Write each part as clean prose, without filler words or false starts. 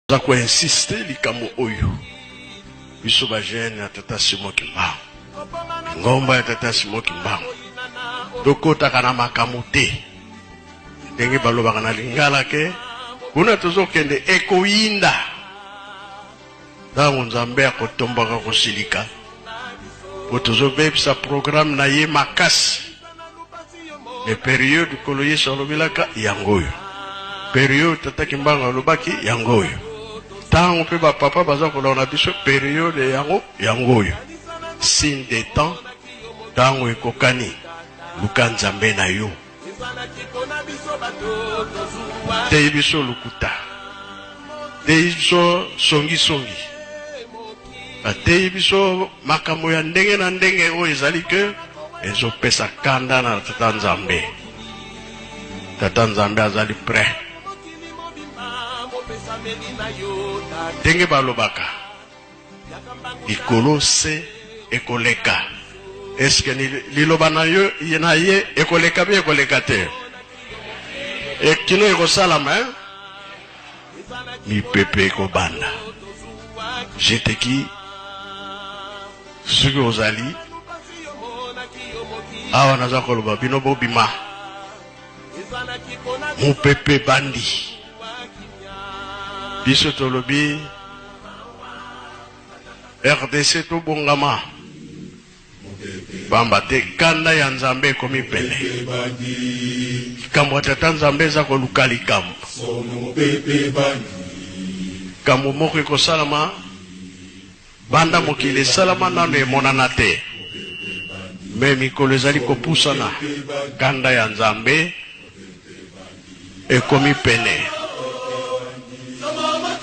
Toza ko insister likambo oyo biso ba jeune ya tata Simon Kimbangu, ngomba ya tata Simon Kimbangu, tokotaka na makambo te ndenge balobaka na lingala ke kuna tozokende ekoyinda. Ntango Nzambe akotombaka kosilika po tozobebisa programme na ye makasi. Me periode Nkolo Yesu alobelaka yango oyo, periode Tata Kimbangu alobaki yango oyo, ntango mpe bapapa baza koloba na biso periode yango yango oyo, signe des temps, ntango ekokani, luka Nzambe na yo. Teyi biso lokuta, teyi biso songisongi, bateyi biso makambo ya ndenge na ndenge oyo ezali ke ezopesa kanda na Tata Nzambe. Tata Nzambe azali prêt. Ndenge balobaka Likolo se ekoleka. Eske liloba na yo na ye ekoleka bi ekoleka te? E kino ekosalama eh? Mipepe ekobanda. Jeteki soki ozali awa naza koloba bino bobima mopepe ebandi biso tolobi rdc tobongama pamba te kanda ya nzambe ekomi pene likambo ya tata nzambe eza koluka likambo likambo moko ekosalama Banda mokili esalama nanu emonana te, mais mikolo ezali kopusana, kanda ya Nzambe ekomi pene.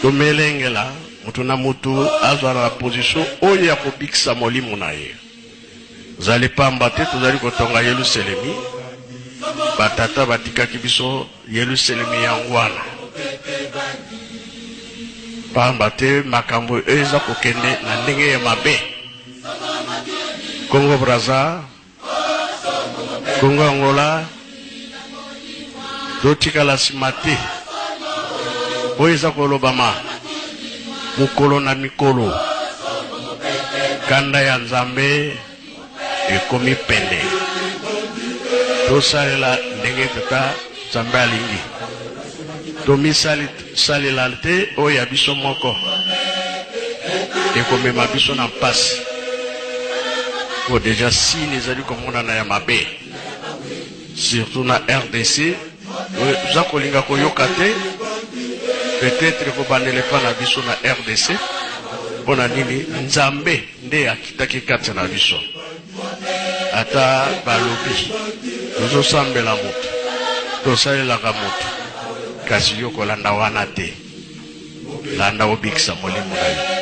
Tomelengela mutu na mutu azwa na position oyo ya kobikisa molimo na ye. Zali pamba te tozali kotonga Yelusalemi, batata batikaki biso Yelusalemi yango wana. Pamba te makambo eza kokende na ndenge ya mabe. Congo Brazza, Congo Angola, totikala nsima te. Oyo eza kolobama mokolo na mikolo, kanda ya Nzambe ekomi pene. Tosalela ndenge Tata Nzambe alingi. Tomisalela te oyo ya biso moko ekomema biso na mpasi. Po deja signe ezali komonana ya mabe surtout na RDC oza kolinga koyoka te peut-être ekobandela epa na biso na RDC mpo na nini Nzambe nde akitaki kati na biso. Ata balobi tozosambela moto, tosalelaka moto, kasi yo kolanda wana te. Landa obikisa molimo na yo.